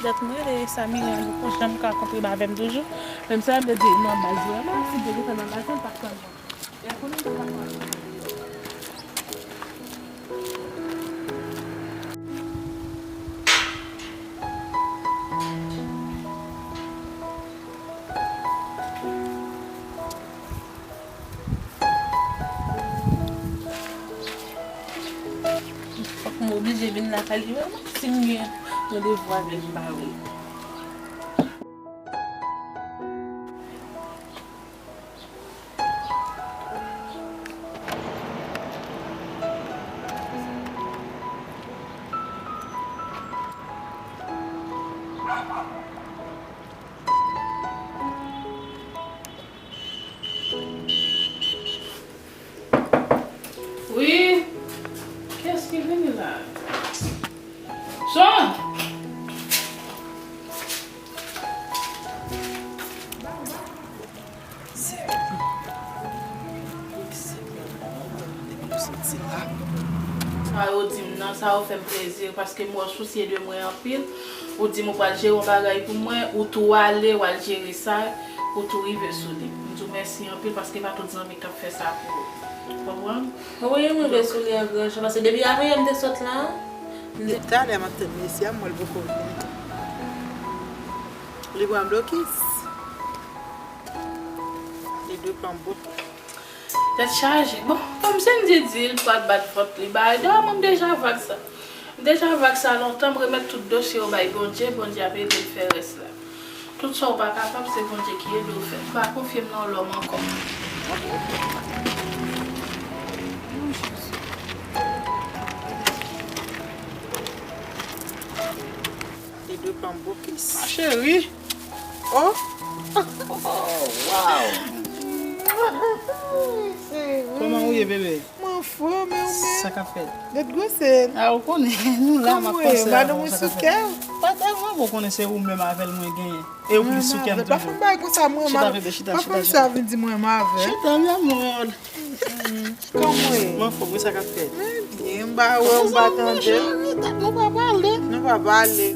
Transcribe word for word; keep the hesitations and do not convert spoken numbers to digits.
Dat m rele Samira, li poko janm ka konprann avè m toujou. Menm sa, m te di, nan baz vrèman, si m te gentan nan baz la, m t ap tann. E kounye a, m t ap pale. Fòk m oblije vin lakay li menm. Si m gen randevou avè l, m pa wè l. Wi. Kiyès ki vini la? Son! Depi nou soti la. Sa yo di m nan, sa yo fè m plezi, paske m wè w sousye de mwen anpil. Ou di m ou pral jere yon bagay pou mwen, ou tou ale, w al jere sa, ou tou rive sou li. M di w mèsi anpil, paske pa tout zanmi k ap fè sa pou ou. Konprann? Wi, m rive sou li an gran jan, paske depi apriyè m te sot la, m te... Talè m ap tann mesye a, m wè l poko vini. Li pran blokis. Li dwe pran blokis. Tèt chaje. Bon, kòm se m di di l pral bat vant li, bay, dayè mwen m deja vag sa. M deja vag sa lontan, m remèt tout dosye yo bay Bondye, Bondye ap ede l fè rès la. Tout sa w pa kapab, se Bondye ki ede w fè. M pa konfye m nan lòm ankò. Li dwe pran blokis. Ma cheri. Oh! Oh, wow! Cheri. Kòman ou ye, bebe? Mwen anfòm, e ou menm? Sa k ap fèt? Gad gwosè. A, ou konnen, nou la, m ap panse avè w, sa k ap fèt? Madanm ou sou kè w? Pa tèlman, bon, ou konnen se ou menm avè l mwen genyen. E ou plis sou kè m toujou. Pa fè m bagay konsa, mwen mal. Chita, bebe, chita, chita, chita. Pa fè m sa, vin di mwen m avè l. Chita, mi amor. Kòman w ye? Mwen anfòm, wi, sa k ap fèt? Mwen byen, m pa wè w, m pa tande w. Cheri, tèt nou pa pale. Nou pa pale.